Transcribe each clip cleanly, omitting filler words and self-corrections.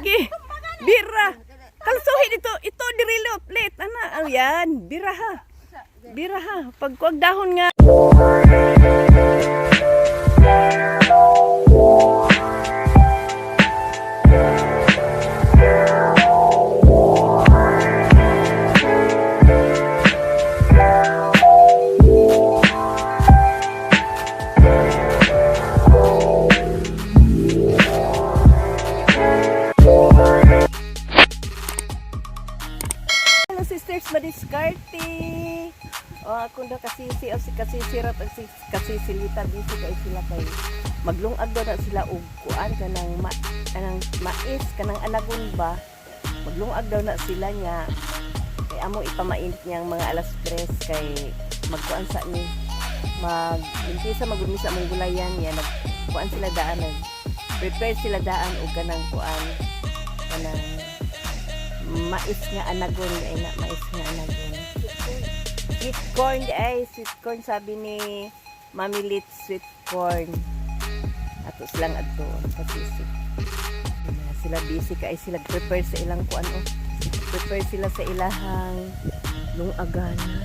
Sige. Bira. Kalsuhi dito. Ito dirilo plate. Ana, ayan, bira ha. Bira ha. Pag dahon nga. Hello sisters, madiskarte. O ako daw kasisi o si kasisi rat o si kasisi lita, busy kay sila kay maglungag daw na sila og kuan kanang kanang mais, kanang anagon ba. Maglungag daw na sila niya. Kay amo ipamainit niyang mga alas 3 kay magkuan sa ni mag sa magumisa mong gulayan niya, nagkuan sila daan, nag prepare sila daan og kanang kuan, kanang mais nga anagon ay na, mais nga anagon. Sweet corn ay, sweet corn sabi ni Mami Lit, sweet corn. Ato silang adto kasisi. Na sila, busy kay sila, prepare sa ilang kuan oh. Prepare sila sa ilahang lungaganan.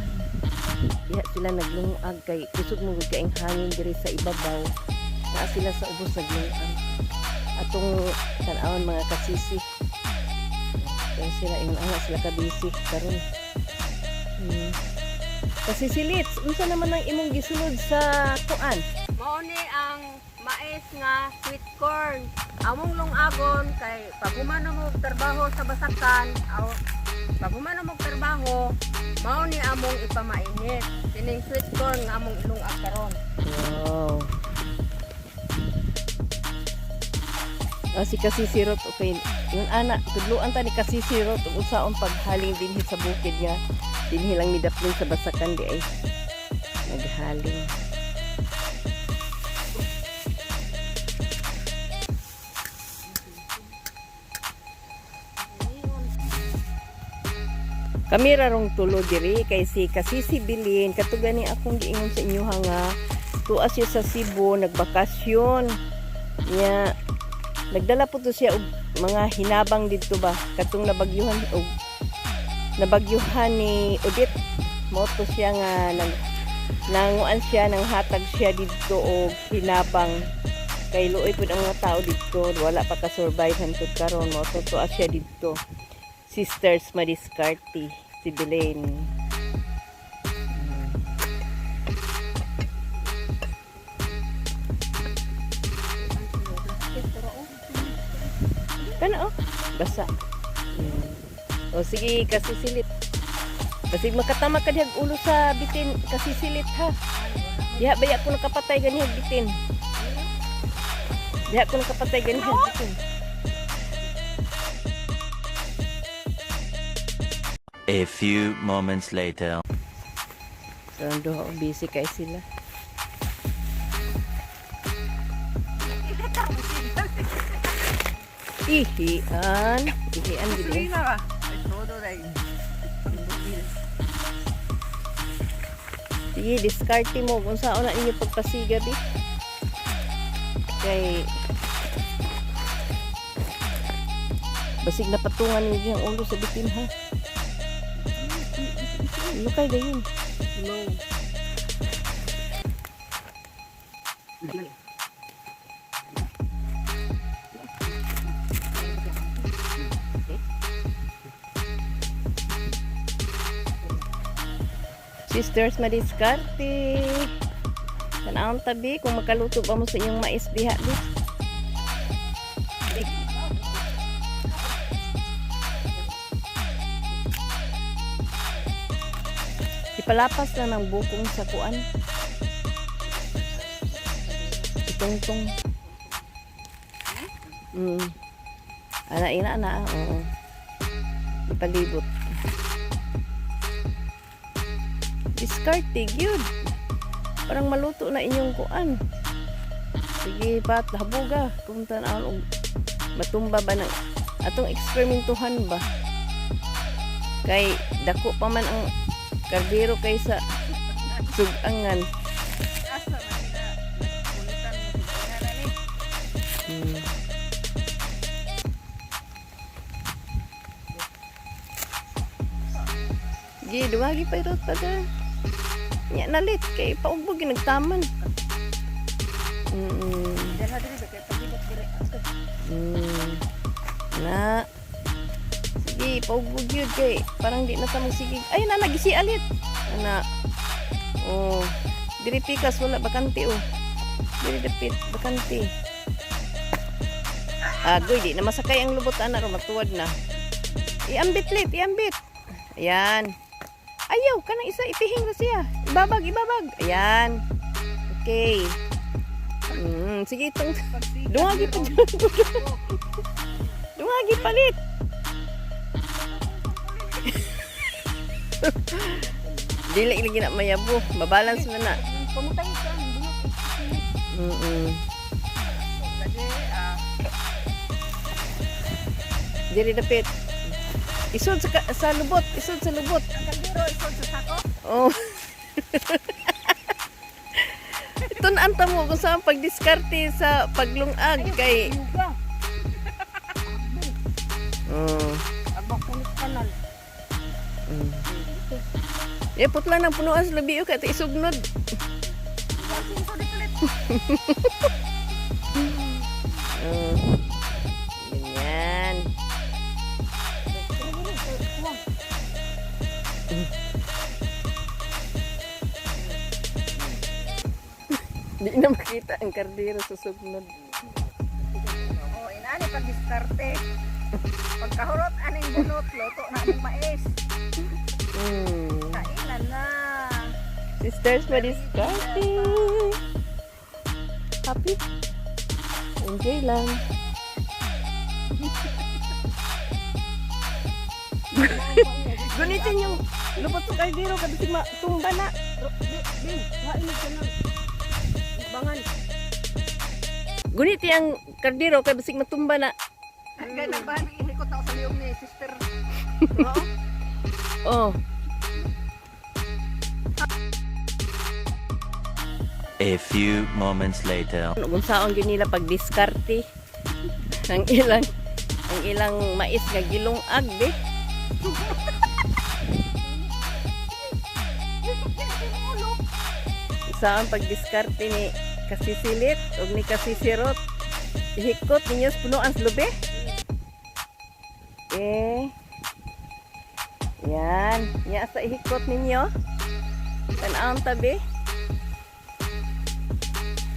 Diha sila naglungag kay kusog mo gud kaing hangin diri sa ibabaw. Naa sila sa ubos naglungag. Atong tan-awon, mga kasisi. Kaya sila ingon ana sila ka busy karon. Kasi si Litz, unsa naman ang imong gisulod sa kuan? Mao ni ang mais nga sweet corn. Among lungagon kay pag humano mo og trabaho sa basakan, aw pag humano mo og trabaho, mao ni among ipamainit. Kining sweet corn nga among ilungag karon. Wow. Ah, si Kasisirot, okay. Yung ana, tudluan ta ni Kasisirot ug unsaon paghaling dinhi sa bukid nga. Dinhi lang midaplin sa basakan di ay. Naghaling. Kami ra rong tulo diri kay si Kasisi Bilin katugani akong giingon sa inyo ha nga tuwa siya sa Cebu nagbakasyon niya, nagdala po to siya og mga hinabang didto ba, katong nabagyuhan og nabagyuhan ni Odette mo to siya nga nag nanguan siya, nang hatag siya didto og hinabang kay luoy pud ang mga tao didto, wala pa ka survive hantod karon. Mo to tuwa siya didto. Sisters Madiskarte si Belen. Kana oh, basa. O sige, kasisilit. Basig makatama ka dihag ulo sa bitin, kasisilit ha. Diha baya ko nakapatay ganihag bitin. Diha ko nakapatay ganihag bitin. A few moments later. So, ang duha oh, busy kay sila. Ihian. Ihian gid eh. Sige, diskarte mo kung saan na ninyo pagpasiga bi. Kay basig na patungan ninyo ang ulo sa bitin ha. Lukay dayon. No. Sisters Madiskarte. Tanawang tabi kung makaluto pa mo sa inyong mais diha di. Ipalapas lang ng bukong sa kuan. Itungtong. Ana ina ana, oo. Ipalibot. Diskarte gyud. Parang maluto na inyong kuan. Sige, pat habuga kung tan-awon og matumba ba ng atong eksperimentuhan ba. Kay dako pa man ang kardero kaysa sugangan. Asa man nila kulitan mo na ni. Sige, duwagi pa irot pa da. Nya nalit kay paugbog nagtaman. Dala diri ba kay pagibot diri. Na. Sige, paugbog yun kay parang di na ta magsigig. Ay na nagisi alit. Ana. Oh. Diri pikas wala bakante oh. Diri dapit bakante. Agoy di na masakay ang lubot ana ro matuwad na. Iambit lit, iambit. Ayan. Ayaw, kanang isa ipihing ra siya. Ibabag, ibabag. Ayan. Okay. Sige itong Dungagi pa dyan. Dungagi palit. Dili lagi na mayabo. Mabalance man na. Pamutay ka ang bunot. Lagi ah. Dili dapit. Isod sa, sa lubot. Isod sa lubot. Ang kaldero isod sa sako. Oh. Tun-an ta mo kung saan pagdiskarte sa paglungag kay Yuga. Oh. Abang punit kanal. Eh, putla ng punuan sa labi kay ito isugnod. Sinso dito lit. Oh. Ganyan. Di na makita ang kardero sa sugnod. Oh, inani pag diskarte. Pagkahurot aning bunot, luto na among mais. Kainan na. Sisters, madiskarte. Happy? Enjoy lang. Gunitin yung lubot sa kardero kasi matumba na. Di, di, hain ka na. Bangan. Guniti ang kardero kay basig matumba na. Kaya nagbahan, ihikot ako sa liyong ni sister. Oh. A few moments later. Kung saon gyud nila pagdiskarte ang ilang mais nga gilungag be. Saan pagdiskarte ni kasisilit ug ni kasisirot. Ihikot ninyo sa punuan sa lubi. Eh. Yan. Nya sa ihikot ninyo. Tan-awon tabi.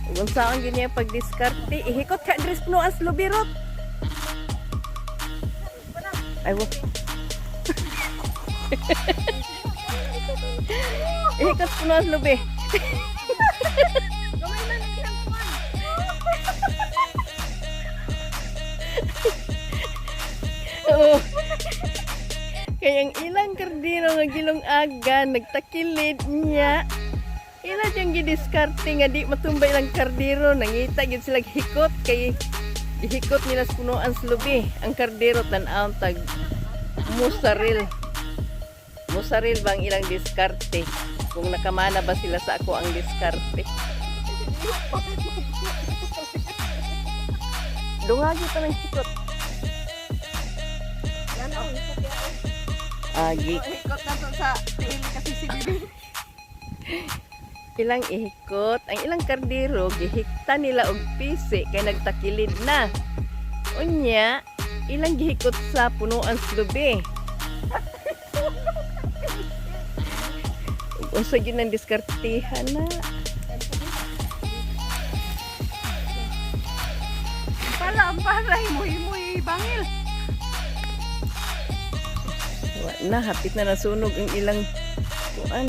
Ug unsaon gyud niya pagdiskarte, ihikot ka diri sa punuan sa lubi rot. Ay, wo. Ihikot sa punuan sa lubi. Gamay man ang ilang kuwan. Oo. Kaya ang ilang kardino nga gilong aga, nagtakilid niya. Ila diyang gidiskarte nga di matumbay lang kardiro. Nangita gid sila hikot kay gihikot nila sa punuan sa lubi. Ang kardiro tan-aw tag musaril. Musaril ba ang ilang diskarte? Kung nakamana ba sila sa ako ang diskarte? Dungagi pa ng hikot. Yan oh, hikot yan. Agi. Oh, hikot na to sa tiil kasi si Bibi. Ilang ihikot, ang ilang kardiro gihikta nila og pisi kay nagtakilid na. Unya, ilang gihikot sa punuan sa lubi. Ug unsa gyud ang diskartehan na? Pala, ang pala, himoy-himoy bangil. Wa na, hapit na nasunog ang ilang kuan.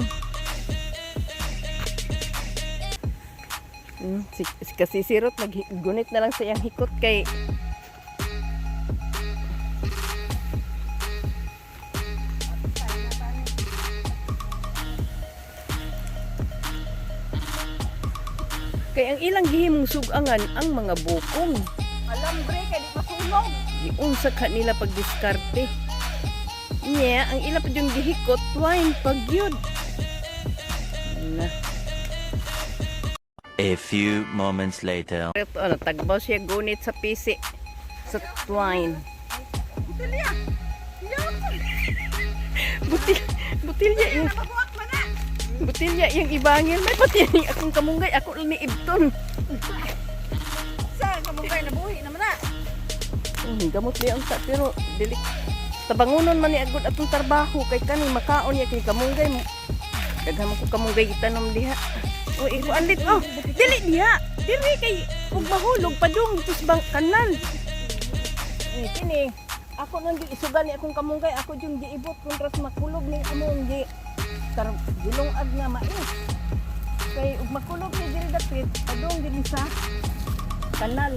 Si kasisirot naggunit na lang sa iyang hikot kay kay ang ilang gihimong sugangan ang mga bukong. Alambre, kay di masunog. Giunsa ka nila pagdiskarte. Niya, ang ila pa yung gihikot, twine pagyud. Na. A few moments later. Ito, ano, tagbaw siya gunit sa pisi. Sa twine. Dali ah. Butil, butilya yung butilya yung ibangin. May pati yung akong kamunggay. Ako lang ni Ibton. Sa kamunggay nabuhi naman na. Gamot niya unta pero dili tabangunon man ni agud atong trabaho kay kani makaon niya kay kamunggay. Daghan man ko kamunggay gitanom diha. O ikuan dit oh. Dili diha. Diri kay ug mahulog padung tus bang kanal. Eh, kini ako nang giisugal ni akong kamunggay ako jung giibot kontra sa makulog ni among gi tar gilong-ag nga mais. Kay ug makulog ni diri dapit padung dili sa kanal.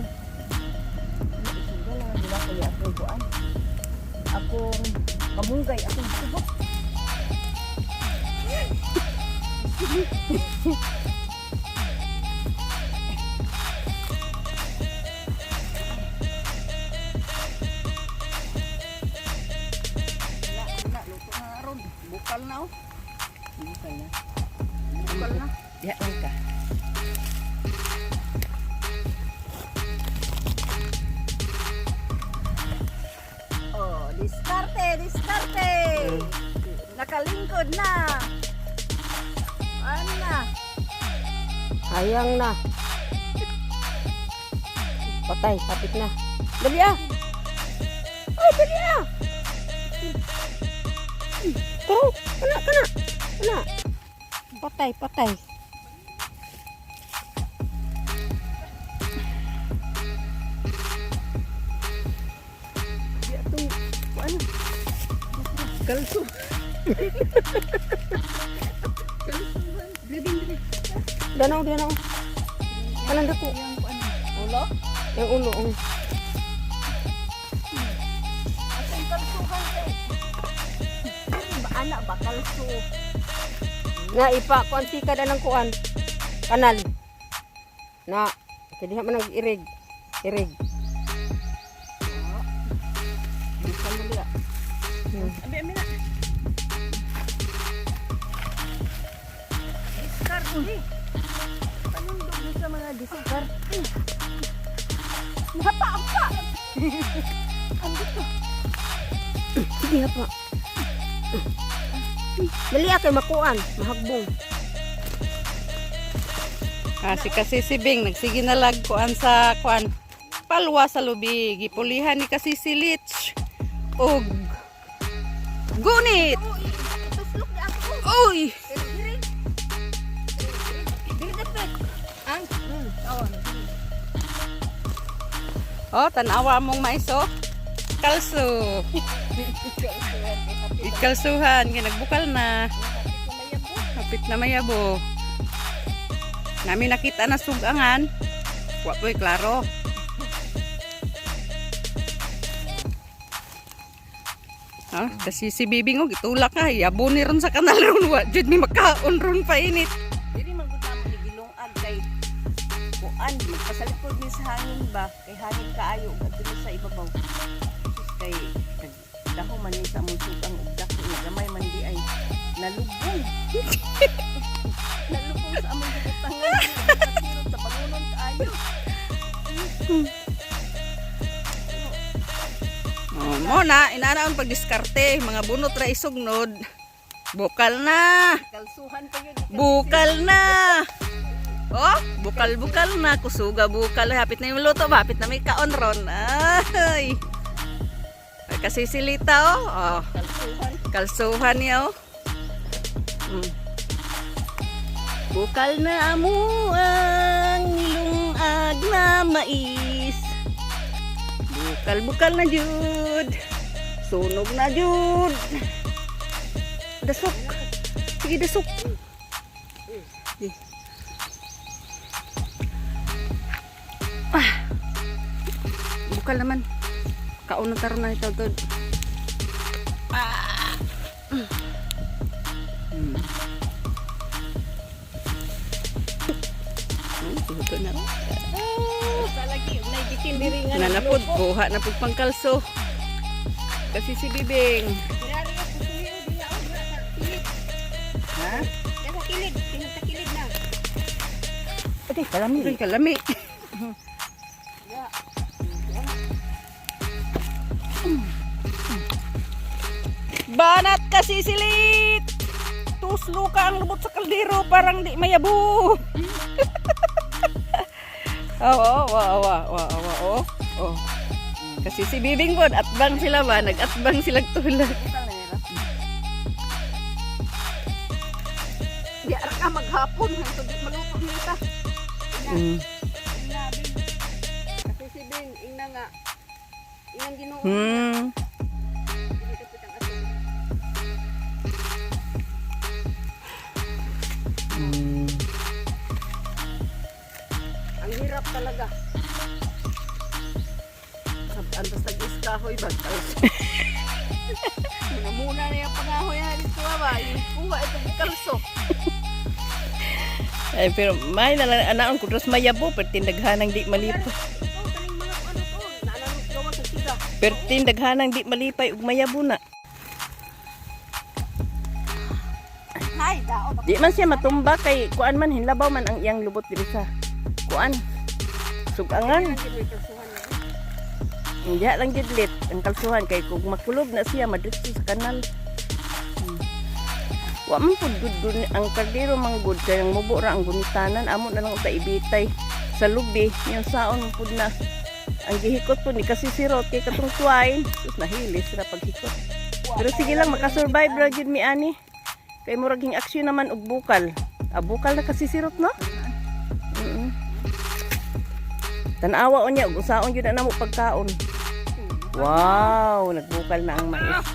Isugal lang ang ko ni akong kuan. Akong kamunggay, akong subok. Wala, wala, luto na ron. Bukal na oh. Bukal na. Bukal na. Diha lang ka. Oh, diskarte, diskarte. Nakalingkod na. Ano na? Sayang na. Patay, kapit na. Dali ah! Ay, dali ah! Taro, kana, kana. Kana. Patay, patay. Diha tong kuan. Kalso. Danaw, danaw. Kanang dako. Ulo? Yung ulo. Oh. Atong kalsuhan kay. Dili ba ana ba kalso? Nga ipa kuan sika na ng kuan. Kanal. Na, kaya diha man nag irig. Irig. Bukal na diha. Abi abi na. Diskarte. Panundog mo sa mga diskarte. Napa, apa! Sige pa. Dali ah, kay makuan, mahagbong. Ah, si kasi si Bing nagsige na lag kuan sa kuan palwa sa lubi gipulihan ni kasi si Lich og gunit. Uy! Oh, tanawa mong mais oh. Kalso. Ikalsuhan kay nagbukal na. Hapit na mayabo. Nami nakita na sugangan. Wa po'y klaro. Ha, kasi si Bibing og gitulak ka, yabo ni ron sa kanal ron wa jud mi makaon ron painit. Dili man gud namo ni gilungag kay kuan magpasalikod ni sa hangin ba kay hangin kaayo ug adto ni sa ibabaw. Sus, kay daho man ni sa among sugang ug dako ni gamay man di ay nalubong. Nalubong sa among gibutangan sa bangunon kaayo. Oh, mo na inana ang pagdiskarte, mga bunot ra isugnod. Bukal na. Kalsuhan pa yun. Bukal na. Oh, bukal-bukal na, kusuga bukal. Hapit na yung luto, hapit na may kaon ron. Ay. Ay, kasi silita oh. Oh. Kalsuhan. Kalsuhan niya oh. Bukal na amo ang nilungag na mais. Bukal-bukal na jud. Sunog na jud. Dasok. Sige, dasok. Sige. Ah. Bukal naman. Kaon na taron na ito. Tod. Luto na. Sa lagi nay bitin diri nga Nanapod, kuha na pud pangkalso. Kasi si Bibing. Ha? Nasa kilid, sa kilid na. Ate, kalami. Uy, kalami. Banat kasi silit! Tuslo ka ang lubot sa kaldero, parang di mayabo. Oo. Oh. Kasi si Bibing Bon, atbang sila ba? Nag-atbang sila tulad. Di ara ka maghapon hangtod di maluto nita. Ingna Bing. Kasi si Bing ingna nga inang Ginoo. Dili dapat ang ato. Ang hirap talaga. Antos nag-iskahoy ba? Muna na yung pangahoy na dito ba? Yung kuha itong kalso. Ay, pero may na lang anaon ko terus mayabo pero tindaghanang di malipay. Ikaw kaning mga ano to, naalang gawa sa siga. Pero tindaghanang di malipay ug mayabo na. Hay, dao Di man siya matumba kay kuan man hinlabaw man ang iyang lubot diri sa kuan. Sugangan. Hindi lang gidlit ang kalsuhan kay kung makulob na siya madritso sa kanal. Wa man pud gud gud ang kardero man gud kay ang mubo ra ang gunitanan, amo na lang ta ibitay sa lubi yung saon man pud na ang gihikot po ni kasi sirot kay katong twine sus nahilis ra paghikot, pero sige lang, makasurvive ra gyud mi ani kay murag hing aksyon naman og bukal, ah, bukal na kasi sirot, no. Tan-awa unya ug usaon gyud na namo pagkaon. Wow, nagbukal na ang mais.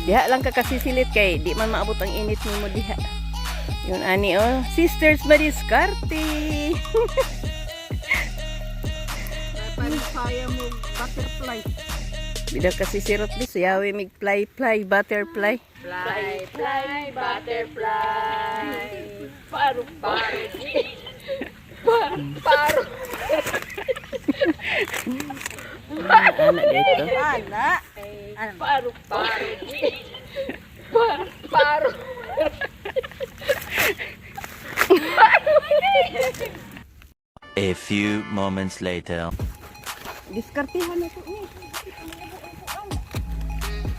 Diha lang ka kasisilit kay di man maabot ang init nimo diha. Yun ani oh, sisters madiskarte. Kaya mo butterfly. Bida kasi sirot di suyawi mig fly fly butterfly. Fly, fly, butterfly. Paru, paru. Paru. Ana dito. Ana. Paru, paru. Paru, paru. A few moments later. Diskartehan na to ni.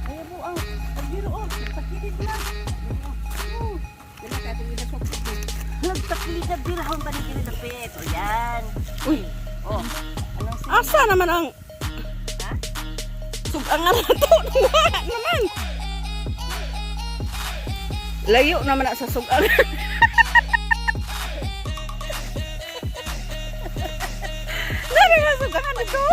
Mayabo ang pagiro oh, nagtakilid na. Oh. Nagtakilid na birahon ba ni diri dapit? O yan. Uy, Oh. Anong sige? asa naman ang sugangan na to? Wala naman. Layo naman na sa sugangan. Dali na sugangan ito.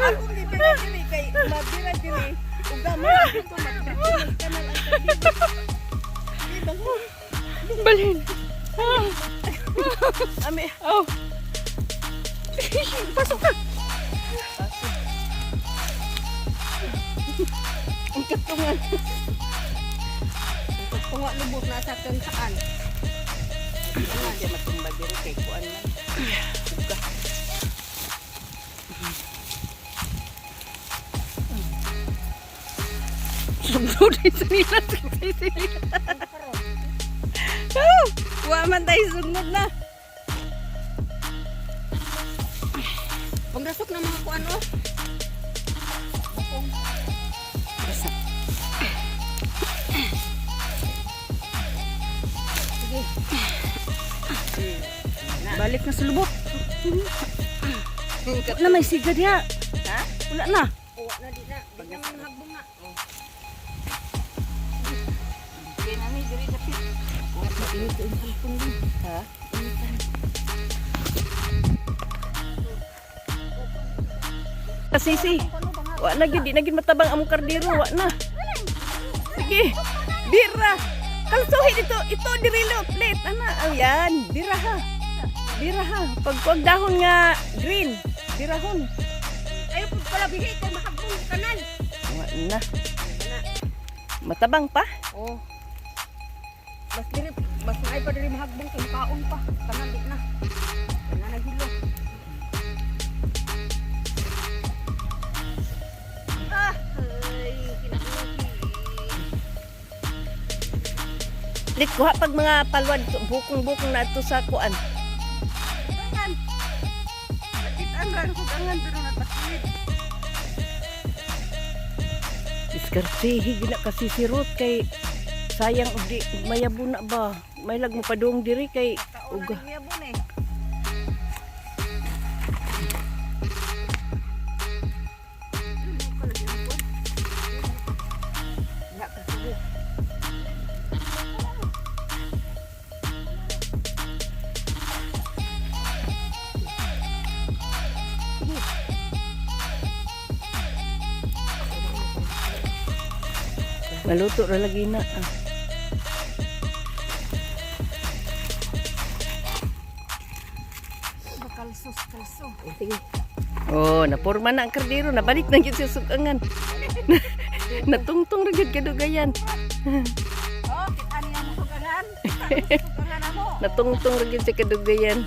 Akong dibira diri kay mabira diri. Uga mo dito magkanal ang kardiro. Di ba? Balin. Ami. Oh. Pasok ka. Ang katungan. Tunga lubot na sa saan. Di siya matumba diri kay kuan man. Uga. Sugod sa nila. Oh, wa man tayo sugnod na. Pagdasok ng mga kuan oh. Basta. Balik na sa lubot. Wala na may siga diha. Ha? Wala na. Uwa na di na. Di na man magbunga. Kay nami diri dapit. Mainit ang cellphone din. Ha? Sisi. Wa na gyud, di na gyud matabang among kardiro, wa na. Sige. Bira. Kalsuhin ito, ito diri lo, plate ana. Ayan, bira ha. Bira ha. Pag pag dahon nga green, birahon. Ayaw po pala bihi kay mahagbong sa kanal. Wa na. Matabang pa? Oh. Mas diri mas maay pa diri mahagbong kay kaon pa. Kanal di na. Kana naghilo. Ah, ay, kinabuhi. Lit, kuha pag mga palwad, bukong-bukong na ito sa kuan. Angan. Nakitaan ra ko angan pero natakilid. Diskartehi gina kasi si Ruth kay sayang og di mayabo na ba. May lag mo padung diri kay Kauna uga. ni miyabon eh. Maluto ra lagi na. Ah. Kalsos, kalso. Sige. Oh, naporma na ang kardero, nabalik na gyud siya sugangan. Natungtong ra gyud kadugayan. Oh, kita niya mo sugangan. Sugangan amo. Natungtong ra gyud siya kadugayan.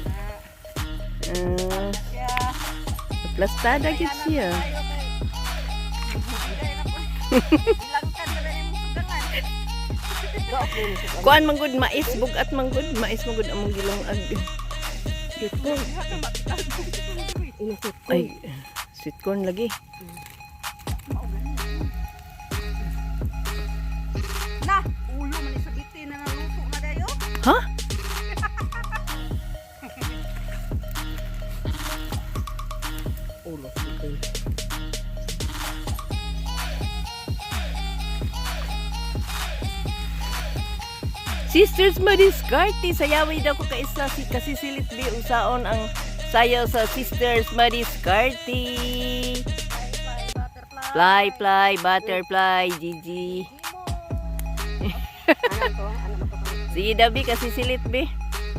Ah, Kaya plastada gyud siya. tayo kay Bigay na po. Bilangkan na rin mo sugangan. Kuan man gud mais bugat man gud mais man gud among gilong-ag. Sweet corn. Inasip ko. Ay, sweet corn lagi. Na, ulo man sa biti na naluto na dayo. Ha? Ulo. Okay. Sisters Madiskarte, sayaway daw ko kaisa si kasi silit bi usaon ang sayaw sa Sisters Madiskarte. Fly, Fly, butterfly. fly, butterfly, Gigi. Ano to? Ano ba to? Sige daw bi, kasi silit bi.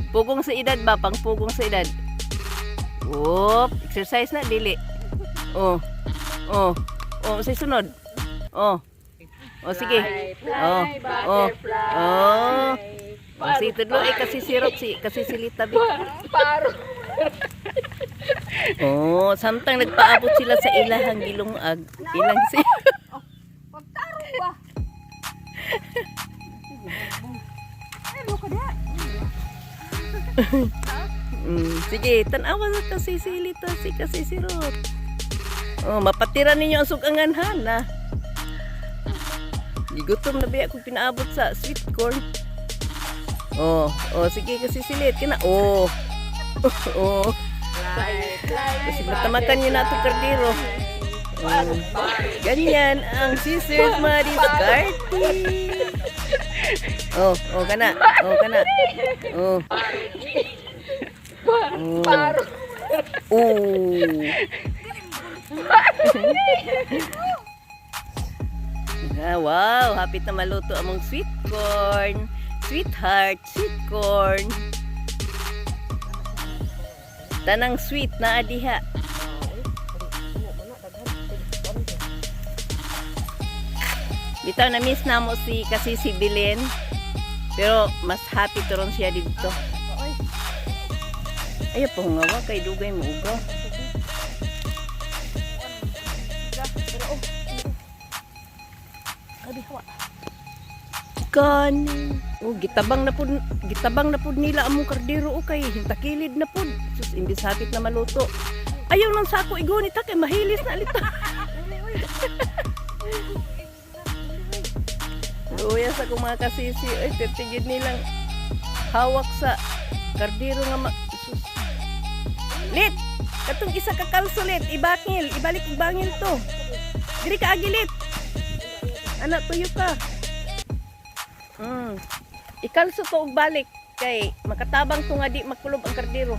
Pugong sa edad ba? Pang pugong sa edad. Whoop, exercise na dili. Oh. Oh. Oh, sa sunod. Oh. Oh, sige. Oh. Oh. Oh. Oh, sige, tudlo eh, kasi sirot si kasi silita bi. Paro. Oh, samtang nagpaabot sila sa ilahang gilungag. Ilang si Pagtarong ba? Ay, mo ka diha. Sige, tan-awa sa kasi silita si kasi sirot. Oh, mapatira ninyo ang sugangan ha na. Gigutom na biya kung pinaabot sa sweet corn. Oh, oh sige kasi silit kina. Oh. Oh. Kasi matamakan niyo na itong kardero. Oh. Ganyan ang Sisters Madiskarte. Oh, oh kana. Oh kana. Oh. Oh. Oh. Ah, wow, happy na maluto among sweet corn. Sweetheart, sweet corn. Tanang sweet na adiha. Bitaw na miss na mo si kasi si Bilin. Pero mas happy to ron siya dito. Ay, pahungawa kay dugay mo uga. Kanin. Oh, gitabang na pud nila among kardero o kay hintakilid na pud. Sus, imbis hapit na maluto. Ayaw lang sa ako igunit ha, kay mahilis na alita. Luya sa akong mga kasisi, ay titigid nilang hawak sa kardero nga ma... Sus. Lit! Katong isa ka kalsulit, ibangil, ibalik og bangil to. Diri ka agilit. Anak tuyo ka. Ikalso to og balik kay makatabang to nga di makulob ang kardero.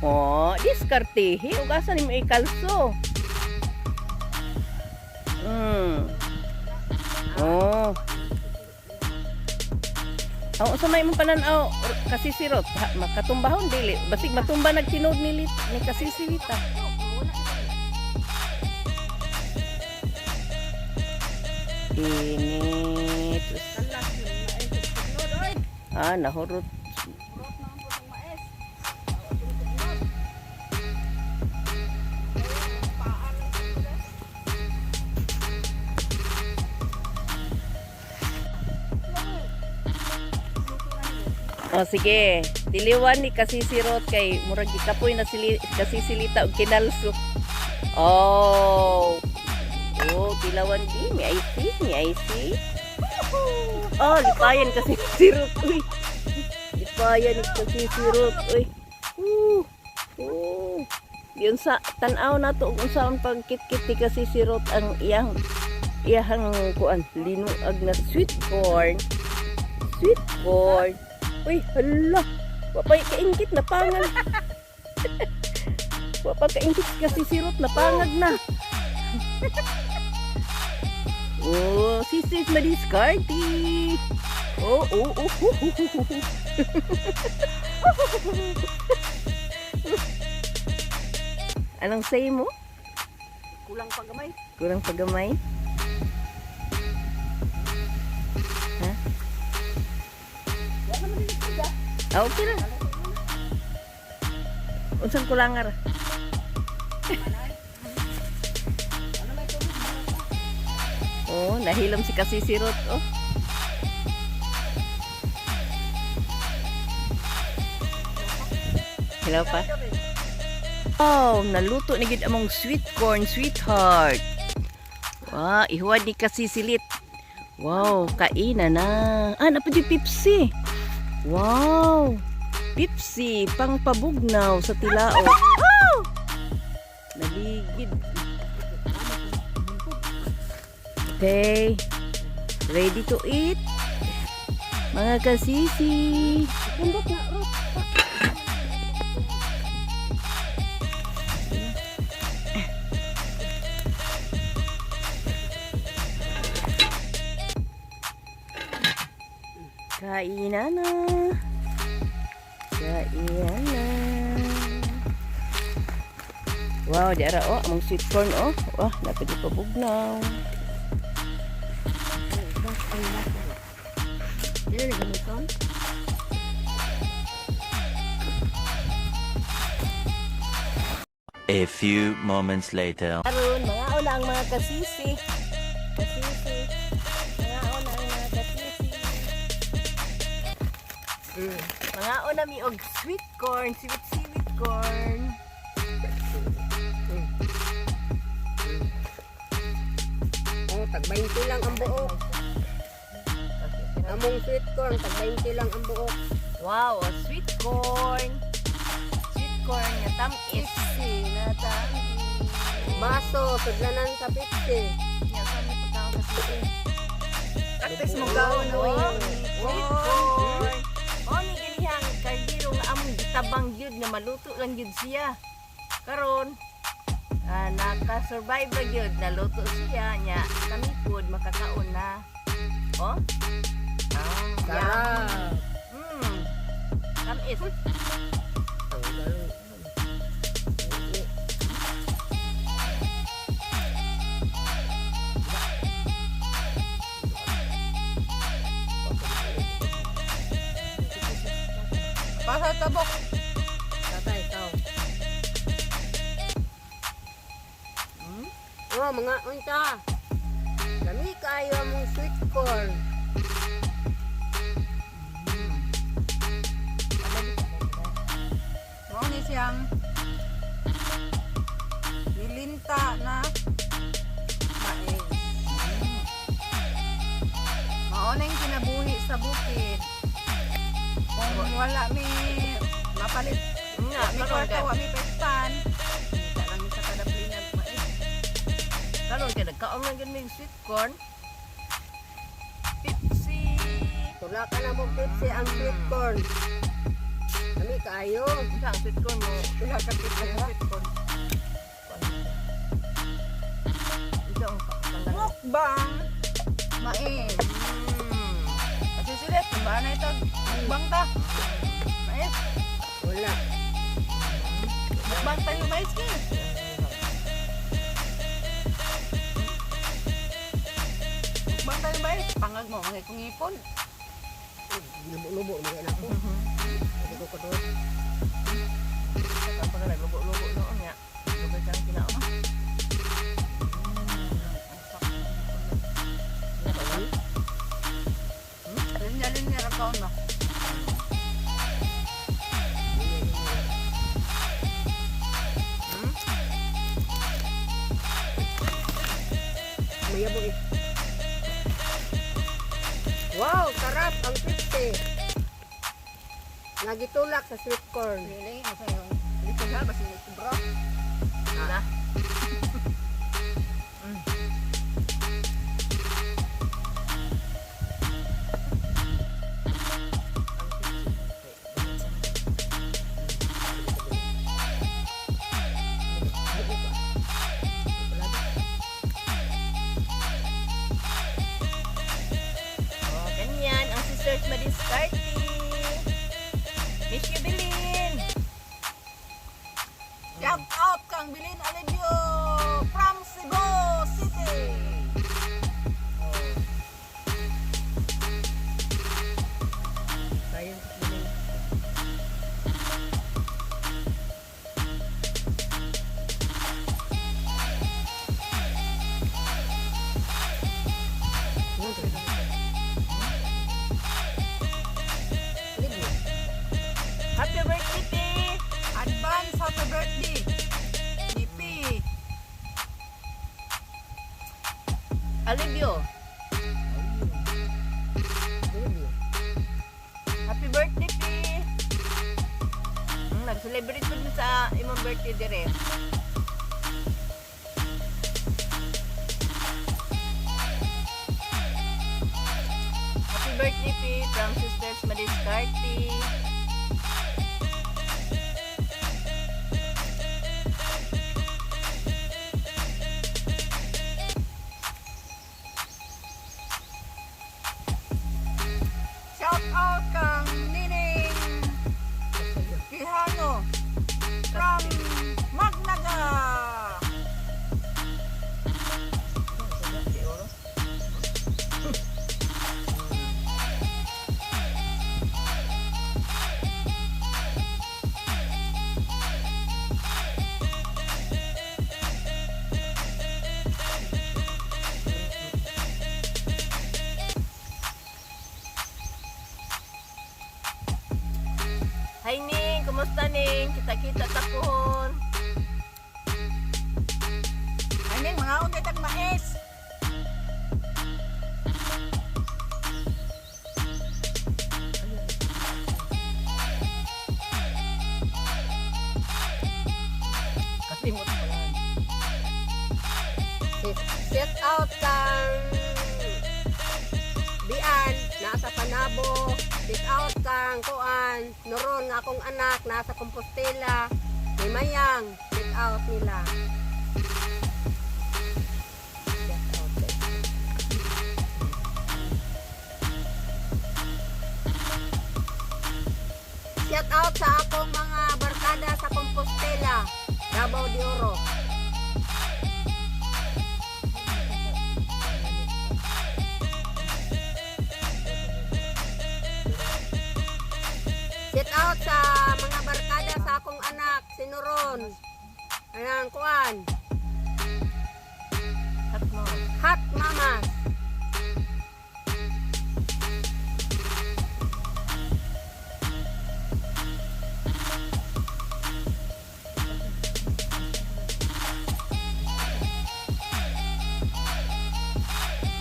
Oh, diskartehi ug asa nimo ikalso. Oh. Ang usa may imong panan-aw kasi sirot ha, makatumbahon dili basig matumba nagtinuod ni lit, ni kasi silita. Init. Ah, nahurot. O sige, tiliwan ni kasisirot kay murag gikapoy na sili kasisilita og kinalso. Oh. Oh, tilawan di, may I see, may I see. Oh, lipayan kasi sirot, uy. Lipayan ni kasisirot, uy. Woo. Oh. Yun sa tan-aw na to kung saan pagkit-kit ni kasisirot ang iyang iyang kuan linuag na sweet corn. Sweet corn. Uy, hala. Wa pa kaingkit na pangag. Wa pa kaingkit kasi sirot na pangag na. Oh, sisis madiskarte. Oh. Hu, hu, hu, hu, hu. Anong say mo? Kulang pa gamay. Kurang pagamay? Ha? Ah, okay na. Unsang kulangar? Oh, nahilom si Kasisirot, oh. Hilaw pa. Oh, naluto na gid among sweet corn, sweetheart. Wow, ihuwad ni kasisilit. Wow, kaina na. Ah, napad yung Pepsi. Wow, Pepsi, pangpabugnaw sa tilao. Oh! Naligid. Okay, ready to eat. Mga kasisi. Kainan na. Kainan na. Wow, di ara oh, among sweet corn oh. Wah, dapat ipabugnaw. Dili na gamiton. A few moments later. Karon, mga una ang mga kasisi. Kasisi. Mga una ang mga kasisi. Mga una mi og sweet corn, sweet sweet corn. Oh, tag 20 lang ang buok. Among sweet corn, tag 20 lang ang buok. Wow, a sweet corn. Sweet corn nga tam-is. Na tamis. Baso, sudlanan sa 50. Nya sa mi pagkaon kasisi. Practice mo gaon na Oh, sweet corn. Oh, ni ganihang kaldero nga among gitabang gyud nga maluto lang gyud siya. Karon, naka-survive ra gyud, naluto siya nya kami pod makakaon na. Oh? Ah, Sarap. Tamis. Pasa tabok. Tatay, ikaw. Oh, mga unta. Lami kayo among sweet corn. Mao ni siyang nilinta na mais. Mao na yung kinabuhi sa bukid. Kung wala mi mapalit, Nga, wa mi karon kwarta, kay wa mi pestan. Kita lang mi sa kada plinag mais. karon kay nagkaon man gyud mig sweet corn. Pepsi. Tula ka na mong Pepsi ang sweet corn. Lami kayo. Unsa ang sweet corn mo? Wala ka kita ng sweet corn. Unsa ang tanggalan? Mukbang mais. Kasi sila, ba na ito? Mukbang ta. Mais. Wala. Mukbang tayo mais ki. Mukbang tayo mais. Pangag mo, mga kong ipon. Lubo-lubo mga anak ko. Hindi ko kadoy. Ang pagka naglubo-lubo noon nga. Lugay kang kinaon. Linya-linya ra kaon ba? Wow, sarap ang 50. Nagitulak sa sweet corn. Dili mo sa yung dito na basta ni bro. Na. Oh, ganyan ang Sisters Madiskarte. Miss you, Bilin. Shout out kang Bilin Alivio from Cebu City. Sayang sa bilin. Happy birthday, P. Advance happy birthday. Nipi. Alivio. Happy birthday, P. Nag-celebrate po din sa imong birthday dire. Happy birthday, P. From Sisters Madiskarte. Shout out kang Nining Quijano from Magnaga. Hi, Ning. Kumusta, Ning? Kita-kita ta pohon. Ay ning mga unday tag mais. Kalimot pa lang. Set out kang Bian, nasa Panabo. Set out kang Kuan, Noron nga akong anak, nasa Compostela. Ni Mayang, set out nila. Set out, guys. Shout out sa akong mga barkada sa Compostela, Davao de Oro. Shout out sa mga barkada sa akong anak, si Noron. Anang kuan, Hat mo. Hot Mamas.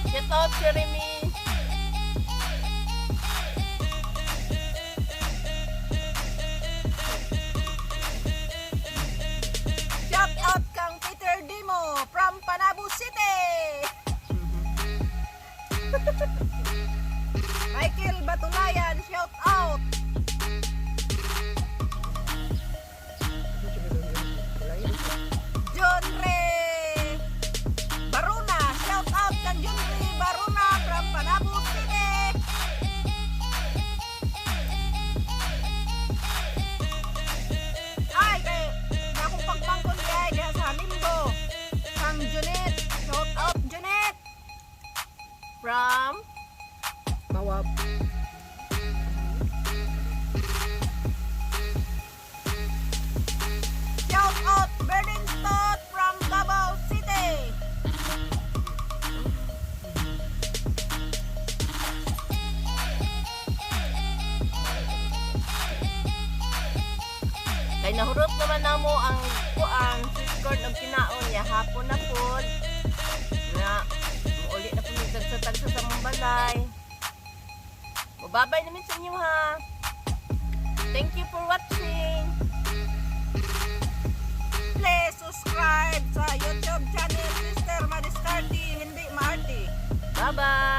Shout out, Jeremy. Shout out kang Peter Dimo from Panabo City. Michael Batulayan, shout out. John Ray Baruna, shout out kang John Ray Baruna from Panabo City. Ay, kay akong pagpangkon di ay diha sa Limbo. Kang Junet, shout out Junet. From Mawab. Shout out Berlin Stott from Davao City. Kay nahurot naman namo ang kuan, sweet corn og kinaon niya hapon na pod. Na muuli na pud mi tagsa-tagsa sa mong balay. Bye-bye naman sa inyo ha. Thank you for watching. Please subscribe sa YouTube channel Sister Madiskarte, hindi maarte. Bye-bye.